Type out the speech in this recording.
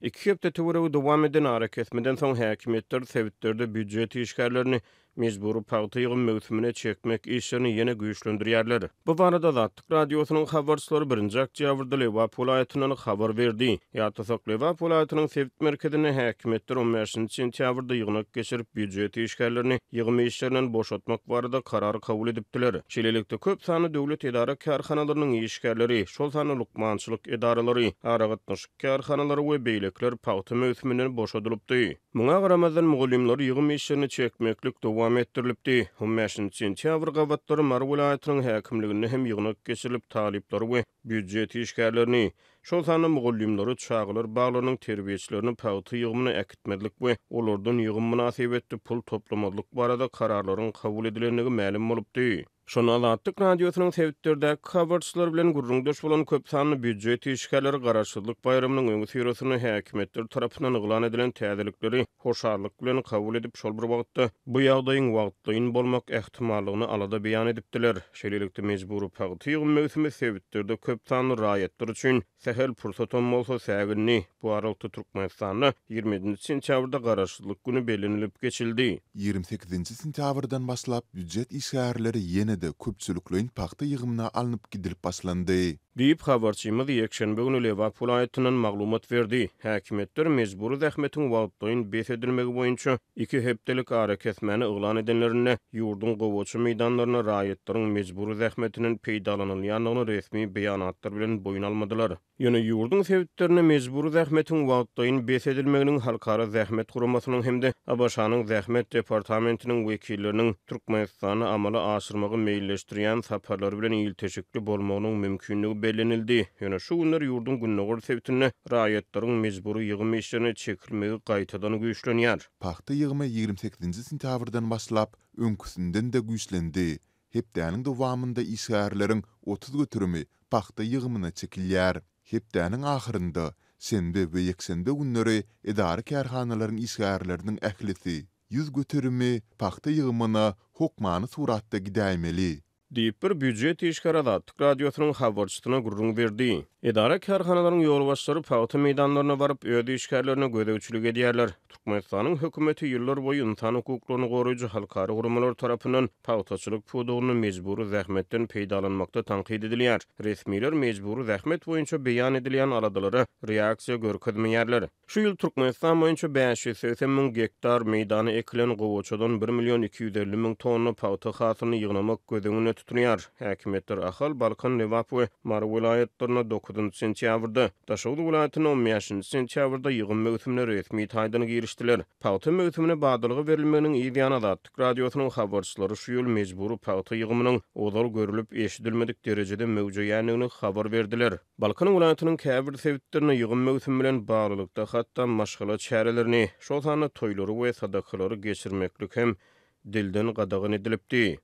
Iki hepde töweregi dowam eden arakesmeden soň häkimiýetler sebitlerde býujet işgärlerini mejbury pagta ýygym möwsümine çekmek işlerini ýene güýçlendirýärler. Bu barada Azatlyk Radiosynyň habarçylary birinji oktýabrda Lebap welaýatyndan habar berdi. Ýatlasak, Lebap welaýatynyň sebit merkezinde häkimiýetler on bäşinji sentýabrda ýygnak geçirip, býujet işgärlerini ýygym işlerinden boşatmak barada karar kabul edipdiler. Şeýlelikde, köp sanly döwlet edara-kärhanalarynyň işgärleri, şol sanda lukmançylyk edaralary, aragatnaşyk kärhanalary we beýlekiler pagta möwsüminden boşadylypdy. Muňa garamazdan, mugallymlary ýygym işlerine çekmeklik dowam etdirilipdi. On bäşinji sentýabr gabatlary Mary welaýatynyň häkimliginde hem ýygnak geçirilip, talyplary we býujet işgärlerini, şol sanda mugallymlary, çagalar baglarynyň terbiýeçilerini pagta ýygymyna äkitmezlik we olardan ýygym mynasybetli pul toplamazlyk barada kararlaryň kabul edilendigi mälim bolupdy. Şonda Azatlyk Radiosynyň sebitlerdäki habarçylary bilen gürrüňdeş bolan köp sanly býujet işgärleri Garaşsyzlyk baýramynyň öňüsyrasynda häkimiýetler tarapyndan yglan edilen täzelikleri hoşallyk bilen kabul edip, şol bir wagtda bu ýagdaýyň wagtlaýyn bolmak ähtimallygyny alada beýan edipdiler. Şeýlelikde, mejbury pagta ýygym möwsümi sebitlerde köp sanly raýatlar üçin sähel pursatam bolsa sägindi. Bu aralykda Türkmenistanda 27-nji sentýabrda Garaşsyzlyk güni bellenilip geçildi. 28-nji sentýabrdan başlap býujet işgärleri ýene-de köpçülikleýin pagta ýygymyna alnyp gidilip başlandy. Diýip, habarçymyz ýekşenbe güni Lebap welaýatyndan maglumat berdi. Häkimiýetler mejbury zähmetiň wagtlaýyn bes edilmegi boýunça iki hepdelik arakesmäni yglan edenlerinde, ýurduň gowaça meýdanlarynda raýatlaryň mejbury zähmetinden peýdalanylýandygyny resmi beýanatlar bilen boýun almadylar. Ýöne ýurduň sebitlerinde mejbury zähmetiň wagtlaýyn bes edilmeginiň Halkara zähmet guramasynyň hem-de ABŞ-nyň Zähmet departamentiniň wekilleriniň Türkmenistanda amala aşyrmagy meýilleşdirýän saparlary bilen ilteşikli bolmagynyň mümkinligi bellenildi. Ýöne şu günler ýurduň gündogar sebitinde raýatlaryň mejbury ýygym işlerine çekilmegi gaýtadan güýçlenýär. Pagta ýygymy 28-nji sentýabrdan başlap, öňküsinden-de güýçlendi. Hepdäniň dowamynda işgärleriň 30 göterimi pagta ýygymyna çekilýär. Hepdäniň ahyrynda, şenbe we ýekşenbe günleri edara-kärhanalaryň işgärleriniň ählisi, 100 göterimi pagta ýygymyna hokmany suratda gidäýmeli. Diýip, bir býujet işgäri Azatlyk Radiosynyň habarçysyna gürrüň berdi. Edara-kärhanalaryň ýolbaşçylary pagta meýdanlaryna baryp, öz işgärlerine gözegçilik edýärler. Türkmenistanyň hökümeti ýyllarboýy ynsan hukuklaryny goraýjy halkara guramalar tarapyndan pagtaçylyk pudagynda mejbury zähmetden peýdalanmakda tankyt edilýär. Resmiler mejbury zähmet boýunça beýan edilýän aladalara reaksiýa görkezmeýärler. Şu ýyl Türkmenistan boýunça 580 müň gektar meýdana ekilen gowaçadan bir million 250 müň tonna pagta hasylyny ýygnamak göz öňünde tutulýar. Häkimiýetler Ahal, Balkan, Lebap we Mary welaýatlarynda dokuzynjy sentýabrda, Daşoguz welaýatynda on bäşinji sentýabrda ýygym möwsümine resmi taýdan girişdiler. Pagta möwsümine badalga berilmeginiň yz ýany Azatlyk Radiosynyň habarçylary şu ýyl mejbury pagta ýygymynyň ozal görlüp-eşidilmedik derejede möwjeýändigini habar berdiler. Balkan welaýatynyň käbir sebitlerinde ýygym möwsümi bilen baglylykda hatda maşgala çärelerini, şol sanda toýlary we sadakalary geçirmeklik hem dilden gadagan edilipdi.